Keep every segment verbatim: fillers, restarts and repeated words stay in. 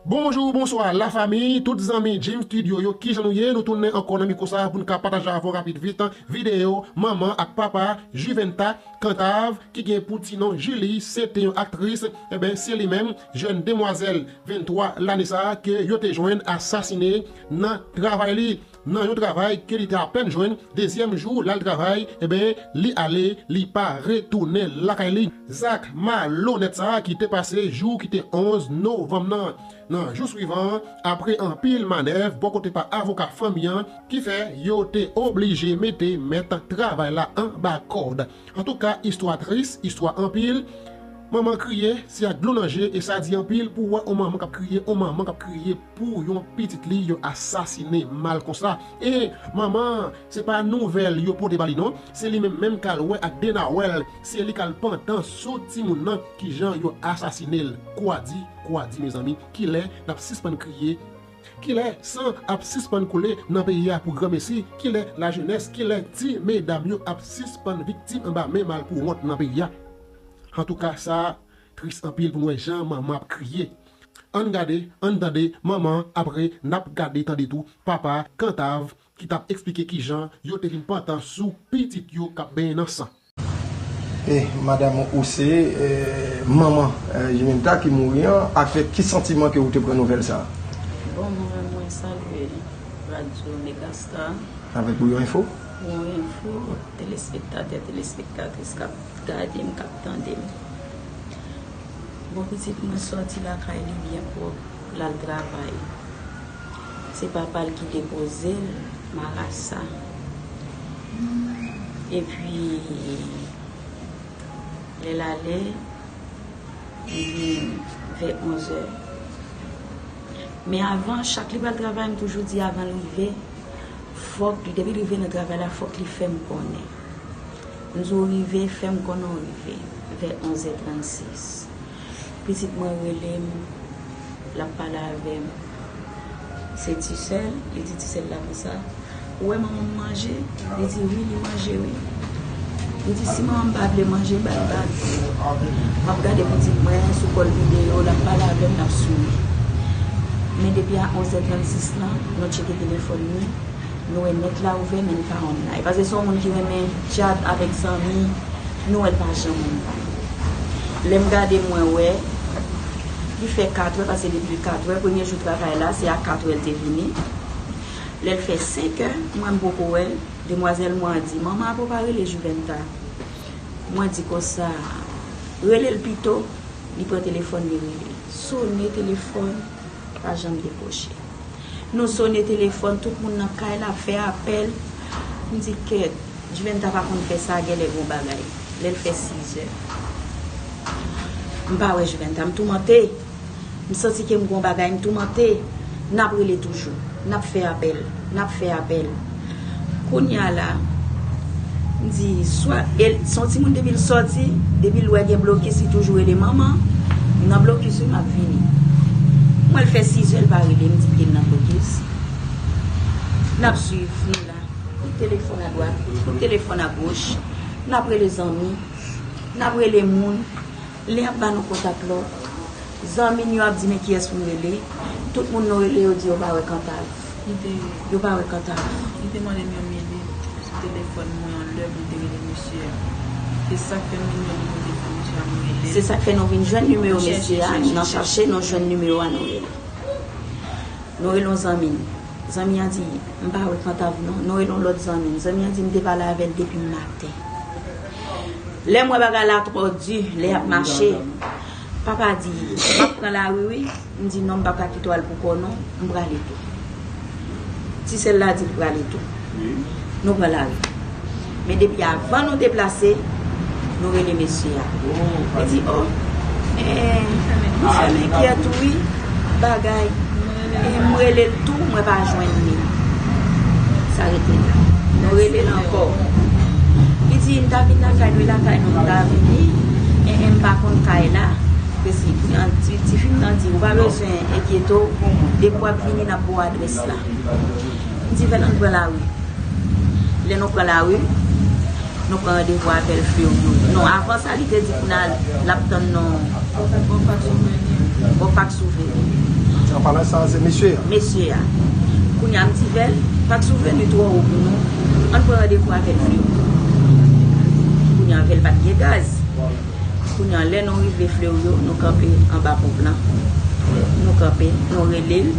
Bonjou, bonswa, lafanmi, tout zanmi Jim Studio yo, kijan nou ye? Nou tounen ankò nan mikwo sa a pou n ka pataje avè w rapid vit videyo manman ak papa Juventa Cantave, ki gen pou ti non Julie, se te yon aktris. Enben, se li menm, jèn demwazèl venntwa lane sa a, ke yo te jwenn asasine nan travay li. Nan yon travay ke li te apèn jwenn, dezyèm jou l al travay, enben, li ale, li pa retounen lakay li. Zak malonèt sa a ki te pase jou ki te onz novanm nan. Nan jou swivan an, apre anpil manèv bò kote pa avoka fanmi an, ki fè yo te oblije mete mèt travay la anba kòd. Antouka, istwa tris, istwa anpil. Manman kriye, se ak dlo nan je, e sa di anpil pou wè yon manman k ap kriye, yon manman k ap kriye pou yon pitit li yo asasine mal konsa. E manman an, se pa nouvèl yo pote ba li non, se li menm menm k al wè ak Denawèl, se li k al pantan sou timoun nan, kijan yo asasine l. Kwa di, kwa di, mezanmi, kilè n ap sispann kriye? Kilè san ap sispann koule nan peyi a pou granmesi? Kilè lajenès, kilè ti medam yo ap sispann viktim anba men malpouwont nan peyi a? Antouka, sa tris anpil pou n wè jan manman ap kriye. Ann gade, ann tande manman an, apre n ap gade tande tou papa Cantave ki t ap eksplike kijan yo te vin pantan sou pitit yo k ap benyen nan san. E madanm ou se, e, manman, e, Juventa ki mouri an, avèk ki santiman ke ou te pran nouvèl sa a? Bon, mwen, mwen salye radyo Megastar. Avèk Bouyon Info? Bouyon Info, telespektatè, telespektatris k ap gade m, k ap tande m. Bon, pitit mwen sòti lakay li byen pwòp, l al travay. Se papa l ki depoze l, marasa. Epi, lè l ale, li vin vè onzè. Men avan, chak li pral travay, m toujou di avan l rive, fòk, depi l rive nan travay la, fòk li fè m konnen. M di w rive, fè m konnen w rive, vè onzè trannsis. Pitit mwen rele m, l ap pale avè m. Se Tisèl, li di Tisèl la konsa, ou wè manman m manje? Li di wi, li manje wi. Li di si manman m pa vle manje, ba l ba m. M ap gade pitit mwen sou kòl videyo, l ap pale avè m, l ap souri. Men depi a onzè trannsis lan, nou tcheke telefòn li, nou wè nèt la ouvè, men li pa online. Paske se yon moun ki renmen chat avèk zanmi, nou wè l pa janm online. Lè m gade, mwen wè, li fè katrè, paske depi katrè, premye jou travay la, se a katrè l te vini. Lè l fè senkè, mwen m poko wè l, demwazèl mwen an di, manman, apre w pa rele Juventa? Mwen di konsa, rele l pito, li pran telefòn, li rele. Sone telefòn, pa janm dekwoche. Nou sone telefòn, tout moun nan kay la ap fè apèl. M di kèt, Juventa pa konn fè sa, genlè gon bagay. Lè l fè sizè, m pa wè Juventa, m toumante. M santi ke m gon bagay, m toumante. N ap rele toujou, n ap fè apèl, n ap fè apèl. Kounye a la, m di, swa, e l, se yon timoun depi l sòti, depi l wè gen blokis, li toujou rele manman, m nan blokis wi, m ap vini. M wè l fè sizè, l pa rele m, di ke l nan blokis. N ap swiv, nou la. Kout telefòn adwat, kout telefòn agoch, n ap rele zanmi, n ap rele moun. Lè y ap ba nou kontak lòt, zanmi n yo ap di men kiyès pou n rele. Tout moun nou rele yo di yo pa wè Kantav. Li te, yo pa wè Kantav. Li te mande m yon minit sou telefòn mwen yon lè pou m te rele mesye a. Se sa k fè m vin jwenn nimewo telefòn mesye a, mwen rele. Se sa k fè nou vin jwenn nimewo mesye a, nou chache, nou jwenn nimewo a, nou rele. Nou rele yon zanmi n. Zanmi an di, m pa wè Kantav non. Nou rele yon lòt zanmi n. Zanmi an di, m te pale avè l depi maten. Lè m wè bagay la twò di, lè y ap mache, papa di, m ap pran lari wi. M di, non, m p ap ka kite w al pou kò w non, m prale tou. Ti sè l la di l prale tou. Nou pran lari. Men depi avan nou deplase, nou rele mesye a. Li di, o, eh, nou fèmen kè tou wi, bagay. E m rele l tou, mwen pa jwenn li. Sa rete la. Nou rele l ankò. Li di, m ta vin lakay nou, e lakay nou m ta vini. E, e m pa konn kay la. Paske ti, ti fi m nan di, ou pa bezwen enkyete w, depi w ap vini, n ap ba w adrès la. M di, fè l ann pran lari. Lè nou pran lari, nou pran randevou avè l Fleuri. Non, avan sa, li te di pou n al, l ap tann nou. Bò pak Souveni. Bò pak Souveni. Nan palaj sa a, se mesye a. Mesye a. Kounye a, m di Vèl, pa t souveni twò wo pou nou. Ann pran randevou avè l Flewo. Kounye a, Vèl pa t gen gaz. Kounye a, lè nou rive Flewo, nou kanpe anba ponp lan. Nou kanpe, nou rele l.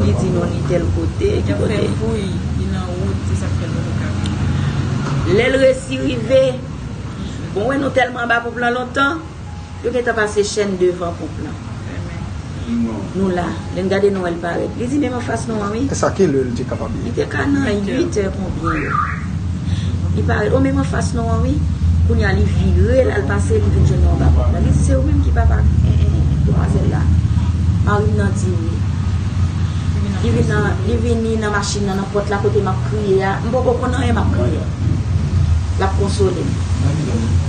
Li di nou li tèl kote, ki kote. Fè fouy, li nan wout, se sa k fè nou pa ka vini. Lè l resi rive, bon, wè nou tèlman anba ponp lan lontan, yo gentan pase chèn devan ponp lan. Nou la. Lè n gade nou wè l parèt. Li di, "Menm anfas nou an, wi." E sa, ki lè l te kapab ye? Li te ka nan uit è konbyen yo. Li parèt, "O, menm anfas nou an, wi." Kounye a, li vire, l al pase, li vin jwenn nou anba pòt la. Li di, "Se ou menm ki papa, eh, eh, demwazèl la?" Mari m nan di, "Wi." Li vin nan, li vini nan machin nan, nan pòt la kote m ap kriye a. M poko konn anyen, m ap kriye. L ap konsole m.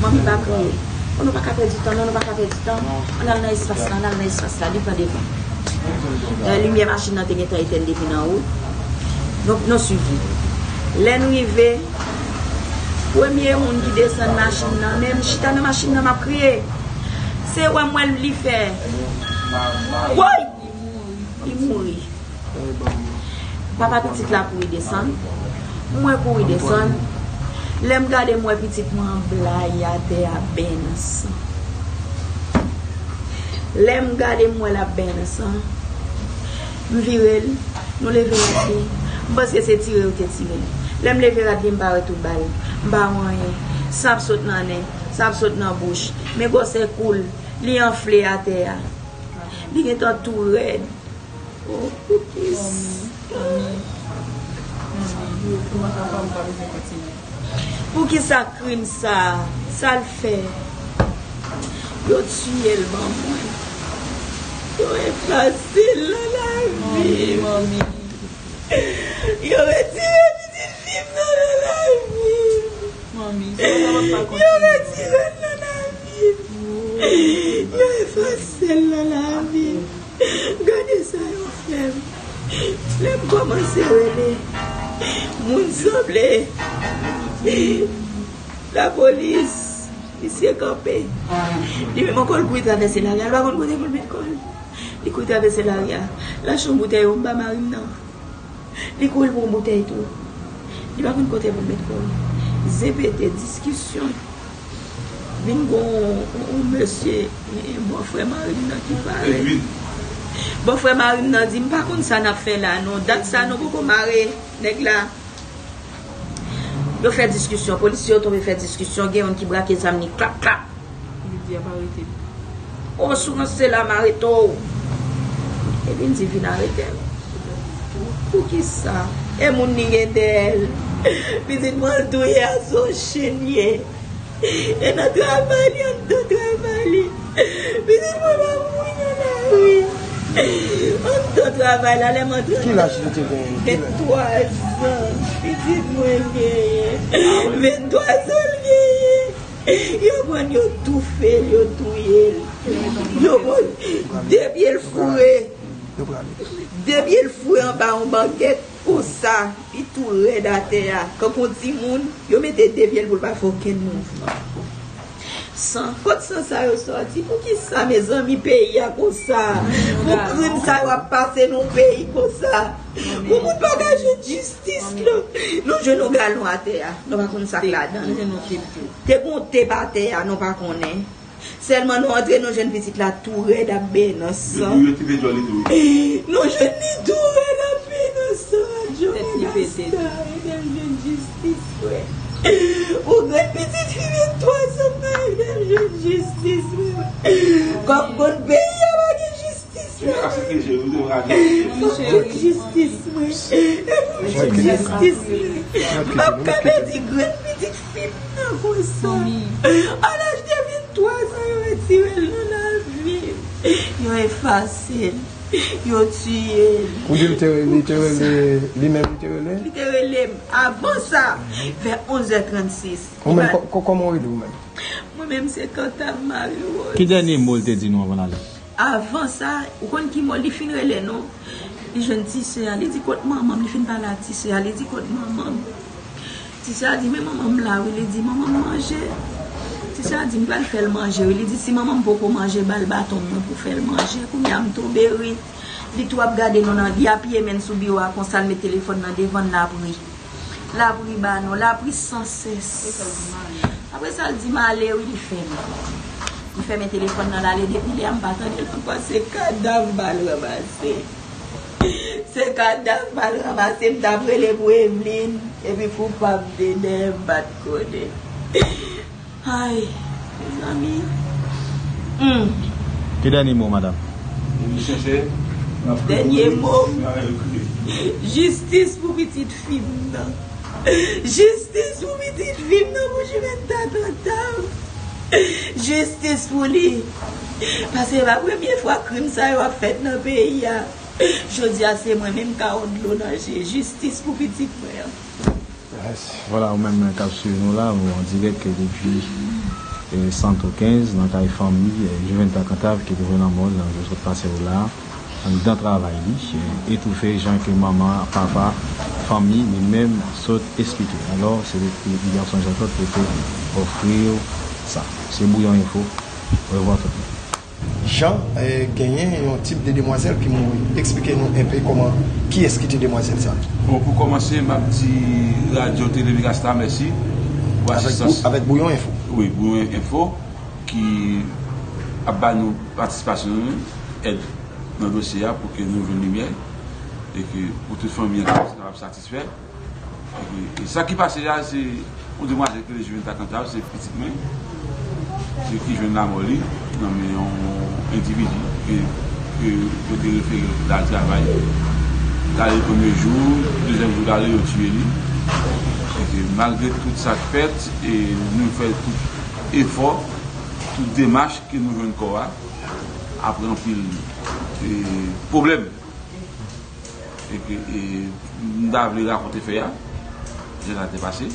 "Manmi, pa kriye." "O, nou pa ka pèdi tan, non, nou pa ka pèdi tan. Ann al nan espas la, ann al nan espas la." Li pran devan. Dayè, limyè machin nan te gentan etèn depi nan wout. Donk, nou swiv li. Lè n rive, premye moun ki desann machin nan, men m chita nan machin nan, m ap kriye. Se wè m wè li fè. Woy! Li mouri. Papa pitit la kouri desann. Mwen kouri desann. Lè m gade, m wè pitit mwen an blayi atè a, benyen nan san. Lè m gade, m wè l ap benyen nan san. M vire l, nou leve rad li. M panse se tire yo te tire l. Lè m leve rad li, m pa wè tout bal. M pa wè anyen. San ap sot nan nen, san ap sot nan bouch. Men gwosè kou l, li anfle atè a. Li gentan tou rèd. Oh, poukisa? Manmi, manmi, manmi, ou pa ka, ou pa bezwen kontinye. Poukisa krim sa? Sa l fè? Yo tiye l ban mwen. Yo efase l nan lavi m. Manmi, manmi. Yo retire pitit fi m nan, nan lavi m. Manmi, sa w pa kontinye. Yo retire l nan lavi m. Yo efase l nan lavi m. Gade sa yo fè m. Lè m kòmanse rele, moun sanble lapolis, misye kanpe. Li menm ankò, l kouri travèse lari a, l pa konn kote pou l met kò l. Li kouri travèse lari a, l achte yon boutèy wonm ba mari m nan. Li kouri pou yon boutèy tou. Li pa konn kote pou l met kò l. Zen pete, diskisyon. Vin gon yon, yon mesye, yon bòfrè mari m nan ki parèt. Bòfrè mari m nan di, "M pa konn sa n ap fè la non. Dat sa nou poko mare nèg la." Yo fè diskisyon. Polisye yo tonbe fè diskisyon. Gen youn ki brake zam li, klap, klap. Li di ap arete l. "O, si w ranse la, m arete w." Epi l di, "Vin arete m." Poukisa? E moun li gen dèyè l. Pitit mwen, l touye a, se yon chen l ye. E nan travay li, anndan travay li. Pitit mwen pa mouri nan lari. Anndan travay la, lè m antre. Ki laj li te genyen? Venntwa zan. Pitit mwen genyen. Venntwa zan l genyen. Yo pran l, yo toufe l, yo touye l. Yo pran de pye l foure. De pye l foure anba yon bangèt konsa. Li tou rèd atè a. Kankou yon timoun, yo mete de pye l pou l pa fè okenn mouvman. San, kot san sa yo sòti? Poukisa, mezanmi, peyi a konsa? Pou krim sa yo ap pase nan yon peyi konsa? Pou moun pa ka jwenn jistis, non. Nou jwenn yon galon atè a. Nou pa konn sa k ladan l. Te gon tep atè a, nou pa konnen. Sèlman nou antre, nou jwenn pitit la tou rèd ap benyen nan san. Yo touye ti pye djòl li tou. Nou jwenn li tou rèd ap benyen nan san. Tèt li pete. Ede m jwenn jistis, frè. Ou grenn pitit fi venntwa zan, ede m jwenn jistis, frè. Kòm konn peyi a pa gen jistis. Fòk jwenn jistis mwen. E pou jwenn jistis mwen. M ap ka pèdi grenn pitit fi m nan konsa. A laj de venntwa zan, yo retire l nan lavi m. Yo efase l. Yo tiye l. Ou di l te, li te rele, li menm li te rele? Li te rele m. Avan sa, vè onz è trannsis. Ou menm, kò-, kò-, kòman w rele ou menm? Mwen menm, se Kanta Marie Rose. Ki dènye mo l te di nou anvan l ale? Avan sa, ou konn ki mo li fin rele nou? Li jwenn ti sè a, li di, "Kot manman m?" Li fin pale a ti sè a, li di, "Kot manman m?" Ti sè a di, "Men manman m la wi." Li di, "Manman m manje?" Ti sè a di, "M pral fè l manje wi." Li di, "Si manman m poko manje, ba l baton mwen pou fè l manje." Kounye a m tonbe ri. Li tou ap gade nou nan, li apiye men l sou biwo a konsa, l met telefòn nan devan l, l ap ri. L ap ri ba nou, l ap ri san sès. Apre sa, l di m ale, wi, li fèmen. Li fèmen telefòn nan, l ale, depi lè a m pa tande l ankò, se kadav m al ranmase. Se kadav m al ranmase, m t ap rele pou Evelyne, epi koupab de dèyè m pa t konnen. Ay, mezanmi. Hmm. Ki dènye mo, madanm? Li chèche. Dènye mo. Jistis pou pitit fi m nan. Jistis pou pitit fi m nan, pou Juventa Cantave. Jistis pou li. Paske se pa premye fwa krim sa yo ap fèt nan peyi a. Jodi a, se mwen menm k a wè dlo nan je. Jistis pou pitit mwen an. Vwala, ou menm k ap swiv nou la, ou an dirèk depi, eh, Santo kenz, nan kay fanmi, eh, Juventa Cantave ki te jwenn lanmò l nan jou sot pase yo la, anndan travay li, eh, etoufe, jan ke manman, papa, fanmi li menm sot esplike. Alò, se li, li Garçon Jean Claude pou te ofri w sa. Se Bouyon Enfo. Orevwa tout moun. Jean, eh, genyen yon tip de demwazèl ki mouri. Eksplike nou enpe kòman, kiyès ki te demwazèl sa? Bon, pou kòmanse, m ap di Radyo Tele Megastar mèsi pou asistans. Avèk Bouyon Enfo. Wi, Bouyon Enfo, ki ap ba nou patisipasyon nou, èd nan dosye a pou ke nou jwenn limyè e ke pou tout fanmi an kapab satisfè. E, e sa ki pase a, se yon demwazèl ki rele Juventa Cantave, se pitit mwen. Se ki jwenn lanmò li nan men yon endividi ke, ke yo te refere l al travay. L ale premye jou, dezyèm jou l ale, yo tiye li. E ke malgre tout sa k fèt, e nou fè tout efò, tout demach ke nou jwenn kò a, apre anpil, e, pwoblèm. E ke, e, m ta vle rakonte fè a, jan sa te pase.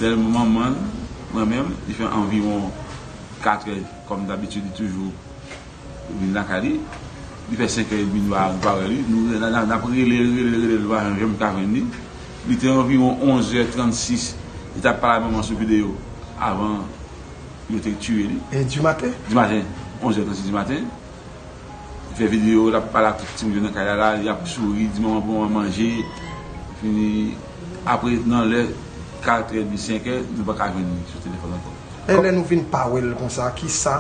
Lè manman l, mwen menm, li fè anviwon katrè, kòm dabitid, li toujou vin lakay li. Li fè senk è edmi nou pa, nou pa wè li. Nou, n, n, n ap rele l, rele l, rele l, nou pa janm ka jwenn li. Li te anviwon onz è trannsis, li t ap pale ak manman sou videyo avan yo te tiye li. E dimaten? Dimaten, onz è trannsis dimaten. Li fè videyo, l ap pale ak tout timoun yo nan kay la, la, li ap souri, di manman pou manman manje. Fini, apre, nan lè kat è edmi, senk è, nou pa ka jwenn li sou telefòn ankò. E lè nou vin pa wè l konsa, kisa,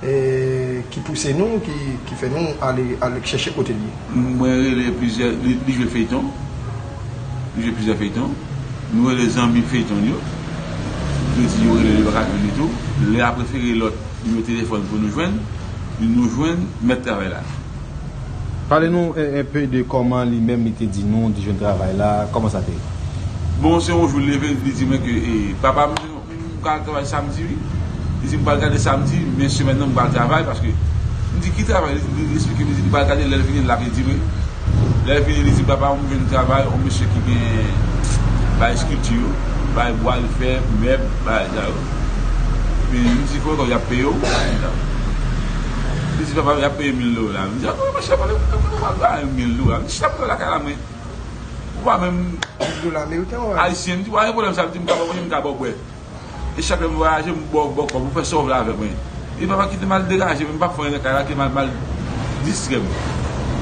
e, ki pouse nou, ki, ki fè nou ale, ale chèche kote l ye? Mwen rele plizyè, li, li jwe feyton. Li jwe plizyè feyton. Nou rele zanmi feyton yo. Yo di yo rele li, yo pa ka jwenn li tou. Lè a prefere lòt nimewo telefòn pou nou jwenn, nou jwenn mèt travay la. Pale nou, e, enpe de kòman li menm li te di nou li jwenn travay la, kòman sa te ye? Bon, se yon jou l leve, li di mwen ke, e, papa m, m ka al travay samdi, wi. Li di m pral gade samdi, men semèn nan m pral travay, paske m di ki travay, li, li, li eksplike m, li di li pral gade, lè l vini, l ap di mwen. Lè l vini, li di papa m jwenn travay, yon mesye ki gen bay eskilti yo, bay bwa l fè, mèb, bagay sa yo. Men m di frè, kòb y ap peye w? Li di papa, y ap peye mil dola. M di, a, mwen chèf, mwen pa bay mil dola. M di, chèf, mwen lakay la, mwen. Ou pa menm. Mil dola ameriken ou ayisyen? M di, pa gen pwoblèm sa, m di, m ka ba w manje, m ka ba w bwè. E chak lè m vwayaje, m ba w, ba w kòb, ou fè sa w vle avè mwen. E papa kite m al degaje, men m pa fè anyen nan kay la, ke m al, m al distrè m.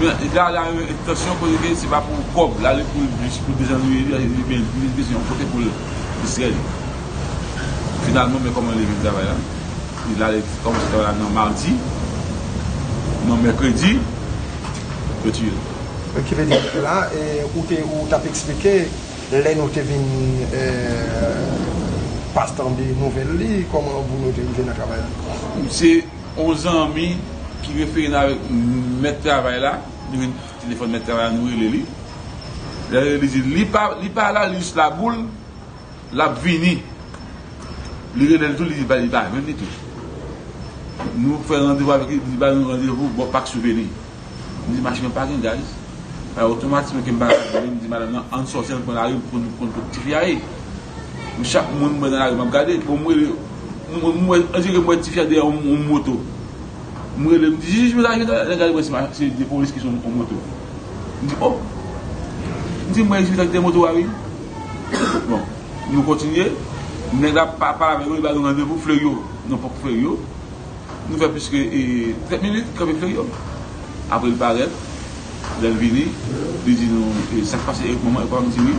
Men la, la, entansyon kote ke se pa pou kòb, l ale pou l jis pou desannuye li, li gen, li gen yon kote pou l distrè li. Finalman, men kòman li vin travay la. Li ale kòmanse travay la nan madi, nan mèkredi, yo tiye l. Ki vle di, la, e, ou te, ou t ap eksplike, lè nou te vin, e, pa tande nouvèl li, kòman pou nou te rive nan travay la? Se yon zanmi ki refere n avèk mèt travay la, nou jwenn telefòn mèt travay la, nou rele li. Lè li di, li pa, li pa la, li jis Laboul, l ap vini. Li rele l tou, li di, li pa jwenn li tou. Nou fè randevou avèk li, li ba nou randevou bò Pak Souveni. M di, machin mwen pa gen gaz. Otomatikman, ke m pa ka jwenn li, m di madanm nan, ann sòti, ann pran lari pou nou konn kot tifi a ye. M chak moun m wè nan lari, m ap gade. Bon, m rele, m, m, m wè, on dirait m wè tifi a dèyè yon, yon moto. M rele, m di, jij, mwen ta jwenn, lè gade, mwen, se ma-, se de polis ki sou yon moto. M di, o! M di, mwen, jij, mwen ta kite moto a, wi. Bon, nou kontinye. Nèg la pa, pale avèk yo, li ba nou randevou Fleurio. Non, pa Fleurio. Nou fè plis ke, e, trant minit, kanpe Fleurio. Apre, li parèt. Lè l vini, li di nou, "E, sa k pase Erik, manman?" Erik pa konn di wi.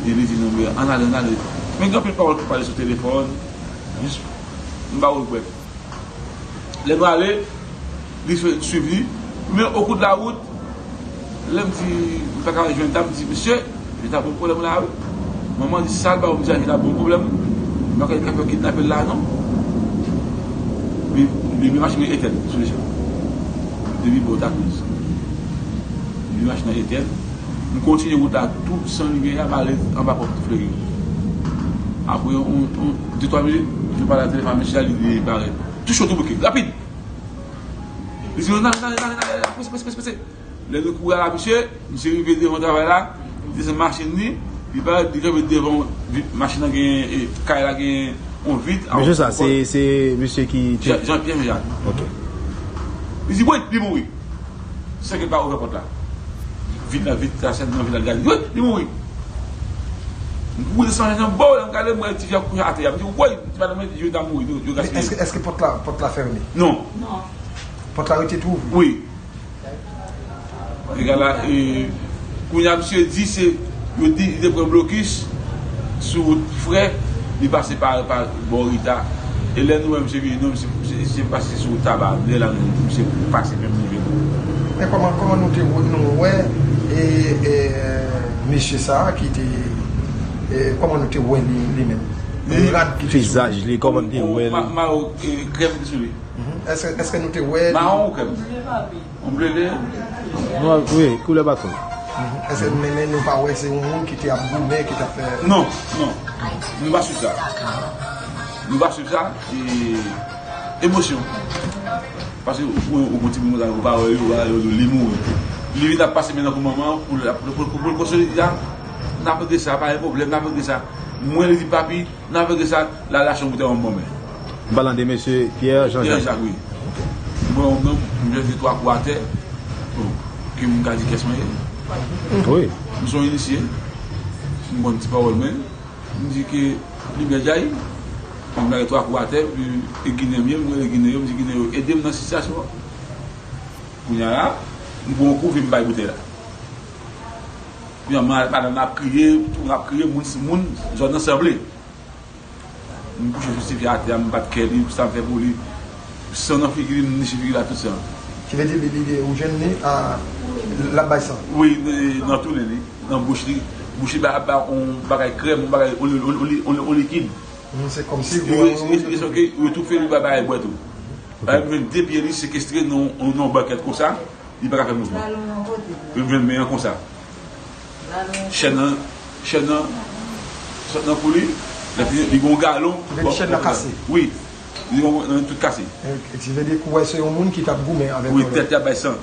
E li di nou, "Men, ann ale, ann ale." Men gen anpil pawòl ki pale sou telefòn. Jis, m ba w l, brèf. Lè nou ale, li swiv li. Men, okou de la wout, lè m di, m pa ka jwenn ta, m di, "Mesye, jwenn ta bon pwoblèm la, wi." Manman di, "Sa l ba w?" M di, "A, jwenn ta bon pwoblèm. M pa ka, ka fè kidnape l la, non." Li, li, li machin li etèn, sou lecha. Depi bò Dakriz. Li machin nan etèn. M kontinye wout la tou san limyè a, m ale anba pòt Fleri. Apre yon, yon, de twa minit, nou pale nan telefòn, mesye a, li, li parèt. Touche w tou bouke, rapid! Li di, "Non, non, non, non, non, non, prese, prese, prese, prese." Lè nou kouri a la, misye, misye rive devan travay la, li desann machin li, li parèt, li kanpe devan vi-, machin nan gen, e, kay la gen yon vit. Mesye sa, se, se misye ki te Jean, Jean Pierre Jean Jacques. Ok. Li di, "Wi, li mouri." San ke l pa ouvè pòt la. Vit la, vit la, sèl nan vit la, li gade, "Wi, li mouri." M kouri desann machin nan, bon, lè m gade, m wè ti fi a kouche atè a. M di, "Woy, ti madanm mwen, yo ta mouri, yo, yo gaspiye." Èske, èske pòt la, pòt la fèmen? Non. Non. Pòt la rete tou ouvri? Wi. Egal a, e, kounye a, misye di se, yo di, li te pran blokis sou wout Frè, li pase pa, pa bò Rita. E lè nou wè misye vini, non, misye, misye, misye pase sou wout Taba. Lè la, nou, misye pase menm nivo nou. Men kòman, kòman nou te wè, nou wè, e, e, mesye sa a ki te, e, kòman nou te wè li, li menm? Li, rad ki te sou li. Vizaj li, kòman nou te wè li? Ma-, mayo, e, krèm ki sou li. Mhm. Èske, èske nou te wè li? Mawon ou krèm? Yon ble de? Nwa, wi, koulè baton. Mhm. Èske, men, men nou pa wè se yon moun ki te ap goumen, ki t ap fè? Non, non. Nou pa swiv sa. Nou pa swiv sa. E, emosyon. Paske ou, ou, ou gon timoun konsa, ou pa wè yo, ou pa wè yo, li mouri. Li vin ap pase men nan kou manman, pou l, pou, pou, pou, pou l konsole li a, n ap regle sa, pa gen pwoblèm, n ap regle sa. Mwen, li di, "Papi, n ap regle sa, la, l achte yon boutèy wonm ban mwen." M pale de mesye Pierre Jean Jacques. Pierre Jacques, wi. Mwen, yon nonm, m jwenn li twa kou atè. Bon, ke m ka di kiyès mwen ye. Wi. M se yon inisye. M konn ti pawòl mwen. M di ke limyè djayi. M lage twa kou atè, epi e Ginen m ye, m rele Ginen yo, m di Ginen yo, "Ede m nan sitiyasyon an." Kounye a la, m pran yon kou, vin m bay boutèy la. Kounye a, ma-, madanm nan ap kriye, tout moun ap kriye, moun, moun, zòn nan sanble. M kouche sou ti fi a atè a, m bat kè li, sa m fè pou li. San nan figi li, m niche figi l a tout san. Ki vle di, li, li, li, ou jwenn li, a, l ap bay san? Wi, li, nan tounen li, nan bouch li. Bouch li ba, ba yon bagay krèm, yon bagay, yon, yon, yon, yon, yon likid. Hmm, se kòmsi yo, yo, yo, yo toufe li, ba, ba, bwè tou. Ok. Ba, m jwenn de pye li sekestre nan, nan yon bankèt konsa. Li pa ka fè mouvman. Yo jwenn men an konsa. Chèn nan, chèn nan sot nan kou li. Lè fini, li gon galon. Chèn nan kase. Wi. Li gon nan tout kase. E, e, ki vle di kou wè se yon moun ki t ap goumen avèk vòlè. Wi, tèt li ap bay san.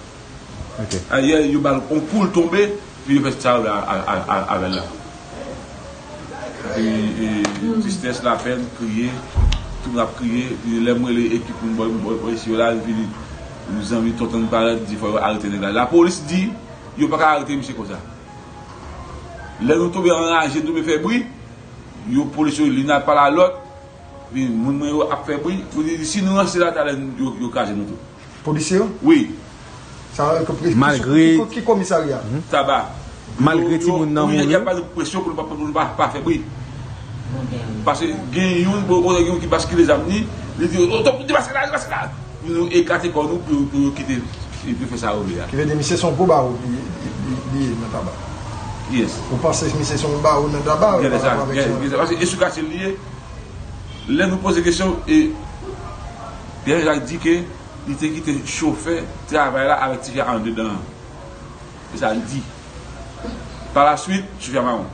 Ok. Ayè, yo ba l yon kou, l tonbe, epi yo fè sa yo la a, a, a, avè l la. E, e, tristès, lapèn, kriye, tout moun ap kriye. Epi lè m rele ekip moun bò, bò, bò isi yo la, vini, yon zanmi tonton m parèt, di fò yo arete nèg la. Lapolis di yo pa ka arete misye konsa. Lè nou tonbe anraje, nou tonbe fè bri, yo polis yo, youn ap pale a lòt, epi moun mwen yo ap fè bri, yo di si nou ranse la talè, yo, yo kraze nou tou. Polisye yo? Wi. Sa, ki, ki, ki, ki komisarya? Taba. Malgre timoun nan mouri. Wi, y ap ba nou presyon pou nou pa, pou nou pa, pa fè bri. Paske gen youn, bon, bon, gen youn ki baskile zam li, li di, "O, depaske la, depaske la." Nou eklate kò nou pou, pou yo kite, pou yo fè sa yo vle a. Ki vle di, misye se yon gwo bawo li, li, li, li ye nan Taba. Yes. Ou panse misye se yon bawo nan Taba, pa rapò avèk sa? Gen sa, paske eswikatil li ye. Lè nou poze kesyon, e, Pierre Jacques di ke li te kite chofè travay la avèk ti fi a anndedan an. Se sa li di. Palaswit, chofè a mawon.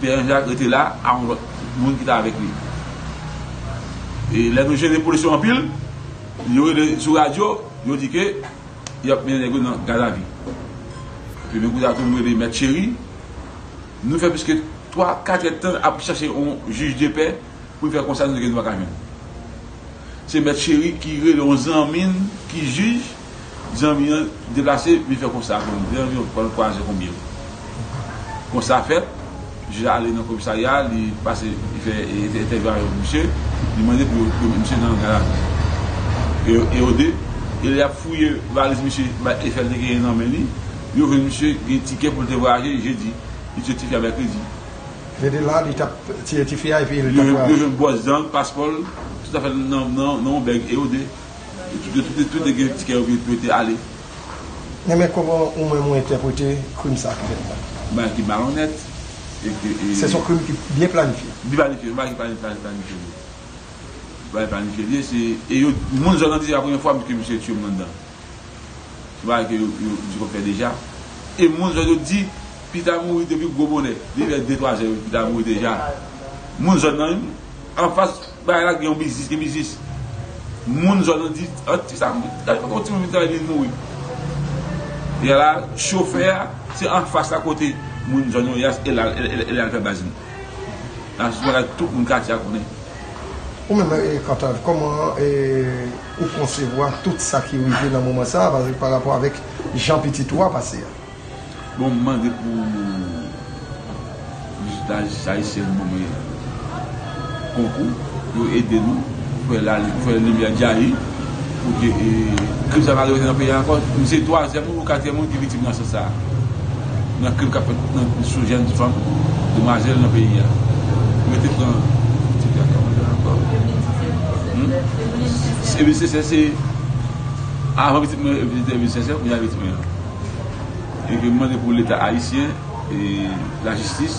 Pierre Jacques rete la a yon lòt moun ki te avèk li. E lè nou jene polis yo anpil, yo rele sou radyo, yo di ke y ap mennen nèg yo nan gadavi. Epi menm kote a tou, nou rele Mèt Cheri. Nou fè plis ke twa, kat èdtan ap chache yon jij de pè pou l fè konsa, nou di ke nou pa ka jwenn. Se Mèt Cheri ki rele yon zanmi n ki jij, zanmi an deplase, vin fè konsa pou nou. Zanmi an, pandan twa zè konbyen. Konsa fèt, jij la ale nan komisarya, li pase, li fè, e, entèvyou avèk misye, li mande pou yo, pou yo met misye nan gadavi. E, e yo de, E lè y ap fouye valiz misye, ba, Eiffel te genyen nan men li, yo jwenn misye gen tikè pou l te vwayaje jedi. Li tiye tifi a mèkredi. Se te la li t ap tiye tifi a epi li t ap vwayaje. Yo jwenn bwòs dan l, paspò l, tout afè l nan yon bèg e yo de. Yo tout te gen tikè yo pou yo te ale. Men kòman ou menm ou entèprete krim sa ki fèt la? Bagay ki malonèt. Se yon krim ki byen planifye. Byen planifye, yon bagay ki planifye li. Bagay planifye li ye, se, e yo, moun zòn nan di se pa premye fwa ke misye tiye moun anndan. Se bagay ke yo, yo, yo konn fè deja. E moun zòn yo di, Pita mouri depi gwo bonè. Depi lè de twa zè, Pita mouri deja. Moun zòn nan, anfas bagay la, gen yon biznis, gen biznis. Moun zòn nan di, an ti sa, gade yon timoun vin travay, vin mouri. E la, chofè a, se anfas la kote moun zòn yo ye a, e la, e, e, e la l fè baz li. Nan sou bagay tout moun katye a konnen. Ou menm, e, Kantav, kòman, e, ou konsevwa tout sa ki rive nan moman sa a, pa rapò avèk jan pitit ou a pase a? Bon, m mande pou jis lajistis ayisyèn ban mwen konkou, pou yo ede nou, pou fè la, pou fè limyè djayi, pou ke, e, krim sa pa repete nan peyi a ankò. M se twazyèm moun ou katriyèm moun ki viktim nan sans sa a. Nan krim k ap fèt nan, sou jèn fanm, demwazèl nan peyi a. Yo te pran, ti fi a kòman l rele ankò? Hmm? Evelyn Sincère, se avan pitit mwen, Evelyn Sincère, kounye a pitit mwen an. E ke m mande pou Leta ayisyen e lajistis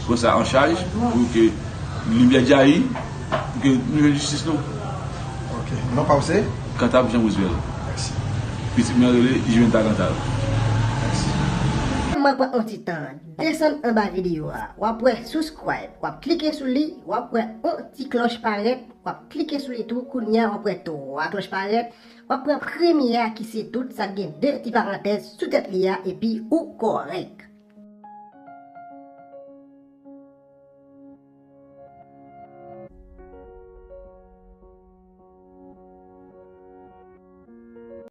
pran sa an chaj pou ke limyè djayi, pou ke nou jwenn jistis nou. Ok. Non pa w se? Kantav Jean Roosevelt. Mèsi. Pitit mwen rele Juventa Kantav. Mèsi. Mwen pran yon ti tan, desann anba videyo a, w ap wè subscribe, w ap klike sou li, w ap wè yon ti klòch parèt, w ap klike sou li tou, kounye a w ap wè twa klòch parèt, w ap wè premye a ki se tout sa k gen de ti parantèz sou tèt li a, epi ou kòrèk.